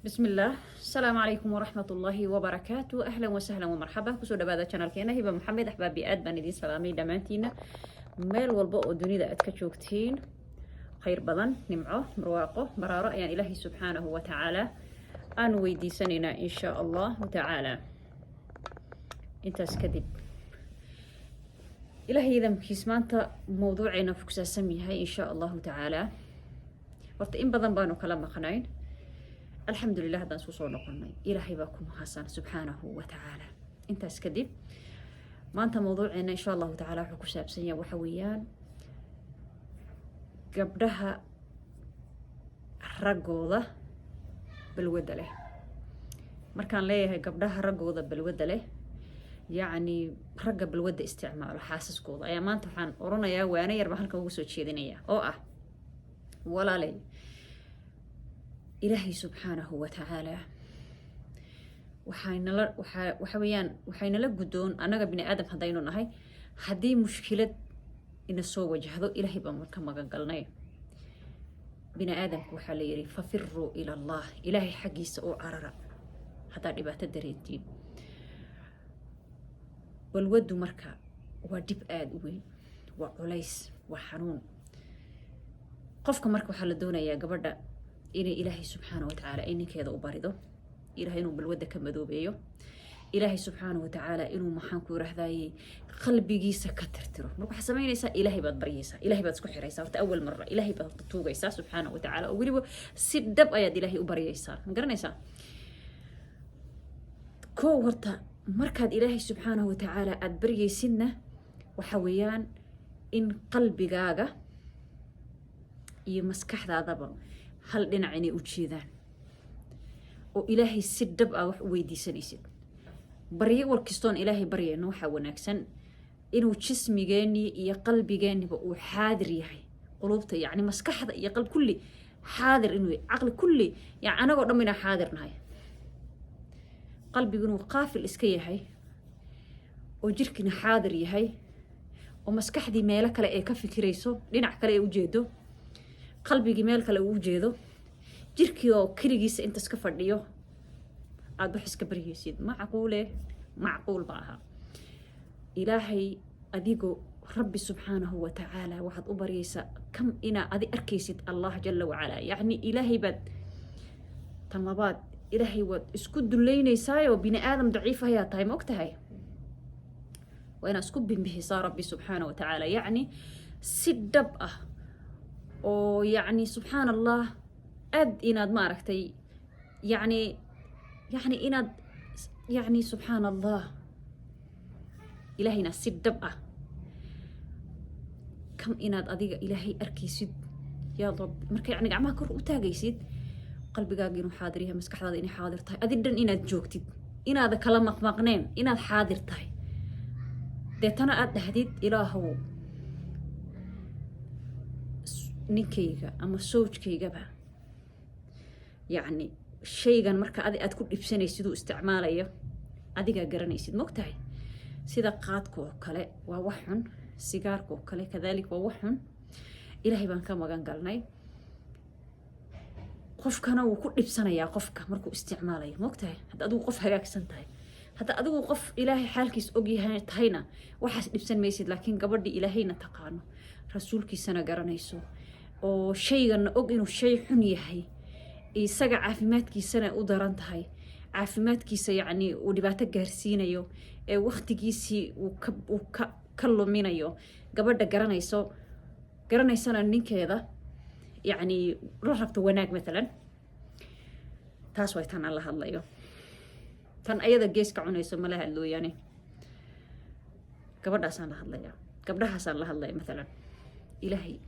بسم الله، السلام عليكم ورحمة الله وبركاته، أهلا وسهلا ومرحبا. Kusoo dhawaada channelkeena Hiba Maxamed. Axbaabi, aad baan idiin salaamay dhammaantiina, meel walba oo dunida aad ka joogtiin. Khayr badan, nimco, barwaaqo, baraaro ayaan Ilaahay subxaanahu wa tacaala aanu weydiisanaynaa, in shaa Allahu tacaala. Intaas kadib, Ilaahay idamkiis, maanta mowduuceena ku saabsan yahay, in shaa Allahu tacaala, horta in badan baanu kala maqnayn. Alxamdulilah, haddaan isku soo noqonnay, Ilaahay baa ku mahadsan subxaanahu wa tacaala. Intaas kadib, maanta mowduuceena, insha Allahu tacala, wuxuu ku saabsan yahay, waxa weeyaan gabdhaha raggooda balwadda leh. Markaan leeyahay gabdhaha raggooda balwadda leh, yacni ragga balwadda isticmaalo xaasaskooda, ayaa maanta waxaan oranayaa waano yar baan halkan ugu soo jeedinaya, oo ah: walaalay, Ilaahay subxaanahu wa tacaala waxaynala waxaa waxa weeyaan waxaynala guddoon annaga bini aadam haddaynu nahay, haddii mushkilad ina soo wajahdo, Ilaahay baan marka magan galnay. Bini aadamku waxaa la yidhi: "ففروا إلى الله", Ilaahay xaggiisa u carara haddaad dhibaato dareentiin. Balwaddu marka waa dhib aada u weyn, waa culays, waa xanuun. Qofka marka waxaa la doonayaa gabadha inay Ilaahay subxaana wa tacaala ay ninkeeda u barido, Ilahay inuu balwadda ka madoobeeyo, Ilaahay subxaana wa tacaala inuu, maxaan ku irahdaye, qalbigiisa ka tirtiro. Marka waxaa samaynaysaa, Ilaahay baad baryaysaa, Ilahay baad isku xiraysaa. Horta awal mara Ilaahay baad horta tuugaysaa subxaana wa tacaala, oo weliba si dhab ayaad Ilaahay u baryaysaa. Ma garanaysaa? Kow, horta markaad Ilaahay subxaanahu wa tacaala aada baryaysidna, waxa weeyaan in qalbigaaga iyo maskaxdaadaba hal dhinac inay u jeedaan, oo Ilaahay si dhab ah wax u weydiisanaysid. Baryo war kastoon Ilaahay baryayno, waxaa wanaagsan inuu jismigeennii iyo qalbigeenniba uu xaadir yahay. Quluubta, yacni maskaxda iyo qalb kulli xaadir inuu yahay, caqli kulli, yani anagoo dhan inaan xaadir nahay. Qalbigu inuu qaafil iska yahay oo jirkina xaadir yahay, oo maskaxdii meelo kale ee ka fikirayso, dhinac kale ee ujeedo, qalbigii meel kale uu ujeedo, jirkii oo keligiisa intaas ka fadhiyo aada wax iska baryaysid, macquule? Macquul ma aha. Ilaahay adigoo Rabbi subxaanahu wa tacaala waxaad u baryaysaa kam inaa adi arkaysid Allah jala wacalaa, yacni Ilaahay baad. Tan labaad, Ilaahay waad isku dulaynaysaayo, bini aadam daciif ayaa tahay, ma og tahay? Waa inaad isku bimbixisaa Rabbi subxaana wa tacaala, yacni si dhab ah oo, yacni, subxaan Allah, aad inaad maaragtay, yacni inaad, yacni, subxaan Allah, Ilaahayna si dhab ah kam inaad adiga Ilaahay arkaysid. Yaa Rab, marka yacni gacmaha kor u taagaysid, qalbigaaga inuu xaadir yahay, maskaxdaada inay xaadir tahay, adi dhan inaad joogtid, inaada kala maqmaqneen, inaad xaadir tahay. Deetana aad dhahdid: "Ilaahow, ninkayga ama sawjkaygaba, yacni shaygan marka adi aad ku dhibsanaysid siduu isticmaalayo, adigaa garanaysid, mogtahay? Sida qaadka oo kale waa wax xun, sigaarka oo kale kadalik waa wax xun. Ilaahay baan ka magan galnay." Qofkana wuu ku dhibsanayaa qofka markuu isticmaalayo, mogtahay? Hadda adigu qof hagaagsan tahay, hadda adigu qof Ilaahay xaalkiis ogyahay tahayna, waxaas dhibsan maysid. Laakiin gabadhii Ilaahayna taqaano, Rasuulkiisana garanayso, oo shaygana og inuu shay xun yahay, isaga caafimaadkiisana u daran tahay, caafimaadkiisa yacni uu dhibaato gaarsiinayo, ee waktigiisii uu ka luminayo, gabadha garanayso, garanaysana ninkeeda, yacni la rabto wanaag matalan, taas way tan aan la hadlayo. Tan ayada geeska cunayso mala hadlooyaane, gabadhaasaan la hadlaya, gabdhahaasaan la hadlaya. Matalan Ilaahay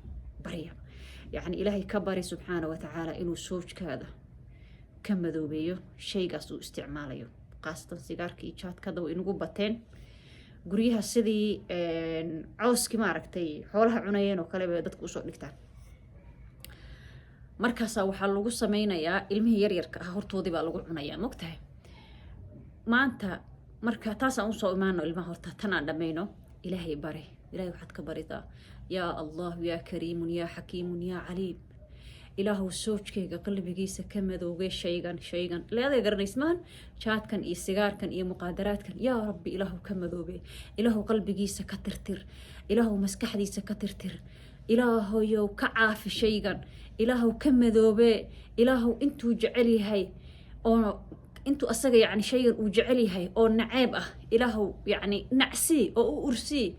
barya, yacni Ilaahay ka bari subxaana wa tacaala inuu soojkaada ka madoobeeyo shaygaas uu isticmaalayo, khaasatan sigaarka iyo jaadkada way inagu bateen guryaha, sidii cawskii maaragtay xoolaha cunayeen oo kale bay dadku usoo dhigtaan. Markaasaa waxaa lagu sameynayaa ilmihii yaryarka ah hortoodii baa lagu cunayaa, mogtahay? Maanta marka taasaan usoo imaano ilmaha, horta tan aan dhammayno. Ilaahay bari, Ilahay waxaad ka baridaa: "Yaa Allah, yaa kariimun, yaa xakiimun, yaa caliim, Ilaahow, soojkayga qalbigiisa ka madoobay shaygan, shaygan leeday garanaysmaan, jaadkan iyo sigaarkan iyo muqaadaraadkan. Yaa Rabbi, Ilaahow ka madoobe, Ilaahow qalbigiisa ka tirtir, Ilaahow maskaxdiisa ka tirtir, Ilaahoyow ka caafi shaygan, Ilaahow ka madoobe, Ilaahow intuu jecel yahay oo intuu asaga yacni shaygan uu jecel yahay oo naceeb ah, Ilaahow yacni nacsii oo u ursii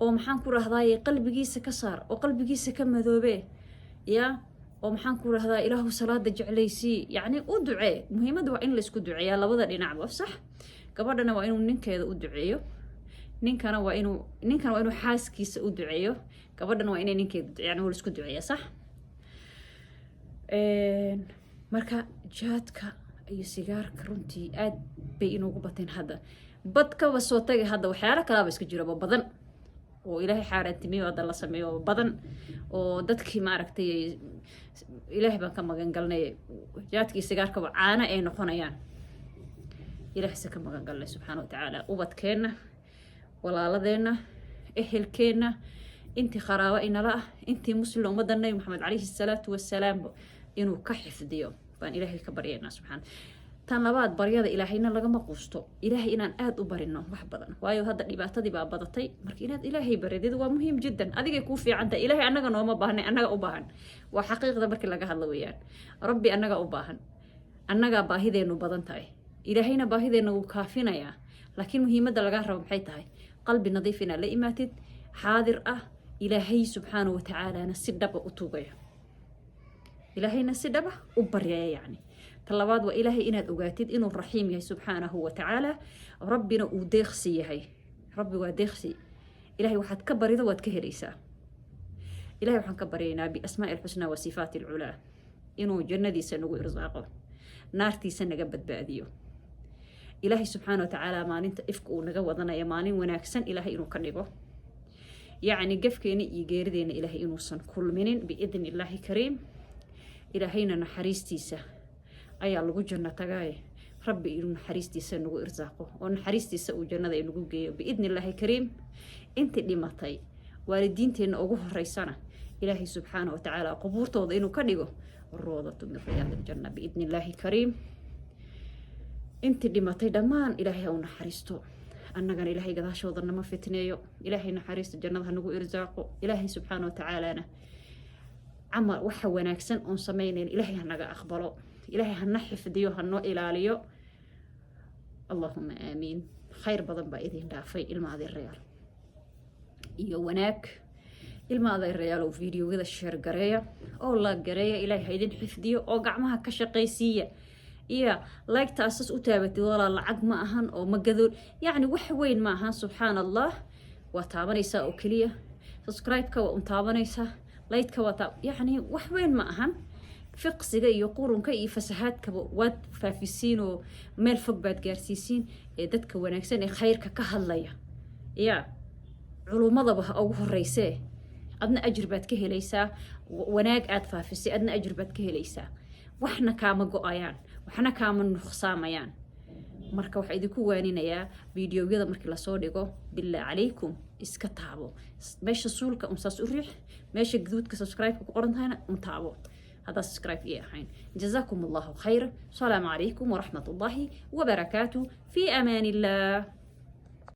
oo, maxaan ku rahdaaye, qalbigiisa ka saar oo qalbigiisa ka madoobe ya, oo, maxaan ku rahdaa, Ilaahu salaada jeclaysii. Yacni u ducee. Muhiimadda waa in laisku duceeyaa labada dhinacba, sax? Gabadhana waa inuu ninkeeda u duceeyo, ninkana waa inuu xaaskiisa u duceeyo, gabadhana waa inay ninkeeda duceeyo. Yani waa laisku duceeyaa, sax? Marka jaadka iyo sigaarka runtii aad bay inoogu bateen hadda. Bad kaba soo tagay, hadda waxyaalo kalaaba iska jiraba badan oo Ilaahay xaaraantimiyo hadda la sameeyo badan oo dadkii, maaragtay, Ilaahay baan ka magan galnay, jaadka iyo sigaarkaba caano ay noqonayaan. Ilaahay se ka magan galnay subxaana wa tacaala. Ubadkeenna, walaaladeenna, ehelkeenna, intii qaraabo inala ah, intii Muslim, ummadda Nabi Maxamed calayhi salaatu wasalaam inuu ka xifdiyo baan Ilaahay ka baryaynaa subxaana. Tan labaad, baryada Ilaahayna lagama quusto. Ilaahay inaan aada u barino wax badan, waayo hadda dhibaatadii baa badatay. Marka inaad Ilaahay baridid waa muhiim jiddan, adigay kuu fiican tahay. Ilaahay annaga nooma baahnay, annaga u baahan. Waa xaqiiqda markii laga hadlo weeyaan. Rabbi annaga u baahan, annagaa baahideenu badan tahay. Ilaahayna baahideenna wuu kaafinayaa, laakiin muhiimadda lagaa rabo maxay tahay? Qalbi nadiif inaad la imaatid, xaadir ah, Ilaahay subxaanahu watacaalana si dhaba u tuugaya, Ilaahayna si dhaba u baryaya. Yacni ta labaad waa Ilaahay inaad ogaatid inuu raxiim yahay subxaanahu wa tacaala, Rabbina uu deeqsi yahay. Rabbi waa deeqsi. Ilahay waxaad ka barido waad ka helaysaa. Ilahay waxaan ka baryaynaa biasmaa'i alxusnaa wa sifaati alculaa inuu jannadiisa nagu irsaaqo, naartiisa naga badbaadiyo. Ilaahay subxaana wa tacaala maalinta ifka uu naga wadanaya maalin wanaagsan Ilaahay inuu ka dhigo. Yacni gafkeena iyo geerideena Ilaahay inuusan kulminin biidni Illaahi kariim. Ilaahayna naxariistiisa ayaa lagu janno tagaaye, Rabbi inuu naxariistiisa nagu irsaaqo oo naxariistiisa uu jannada inagu geeyo biidni Illaahi kariim. Intii dhimatay, waalidiinteenna ugu horeysana, Ilaahay subxaana wa tacaala qubuurtooda inuu ka dhigo roodatu min riyaadi aljanna biidni Illaahi kariim. Intii dhimatay dhammaan Ilaahay ha u naxariisto, annagana Ilaahay gadaashooda nama fitneeyo. Ilaahay naxariista jannada ha nagu irsaaqo. Ilaahay subxaana wa tacaalana camal waxa wanaagsan oon samaynayn Ilaahay ha naga aqbalo, Ilaahay hana xifdiyo, hanoo ilaaliyo. Allahuma aamiin. Khayr badan baa idin dhaafay, ilma adeerayaal, iyo wanaag. Ilma adeerayaal, oo videoyada share gareeya oo la gareeya. Ilaahay ha idin xifdiyo oo gacmaha ka shaqaysiiya. Iyo like-ta asas u taabatid, walaa lacag ma ahan oo ma gadoon, yacni wax weyn ma ahan. Subxaan Allah, waa taabanaysaa oo keliya. Subscribe-ka waa un taabanaysaa, like-ka waa taa, yacni wax weyn ma ahan. Fiqsiga iyo qurunka iyo fasahaadkaba waad faafisiin oo meel fog baad gaarsiisiin. Ee dadka wanaagsan ee khayrka ka hadlaya ya culummadaba ha ugu horeysee, adna ajir baad ka helaysaa. Wanaag aad faafisay adna ajir baad ka helaysaa, waxna kaama go-ayaan, waxna kaama nuqsaamayaan. Marka waxaa idinku waaninayaa, videoyada markii lasoo dhigo, billah calaykum, iska taabo meesha suulka un saas u riix, meesha gaduudka subscribe-ka ku qoran tahayna un taabo haddaa subscribe ii ahayn. Jazakum Allahu khayr. Asalaamu calaykum waraxmat ullahi wabarakaatu. Fi amaan illah.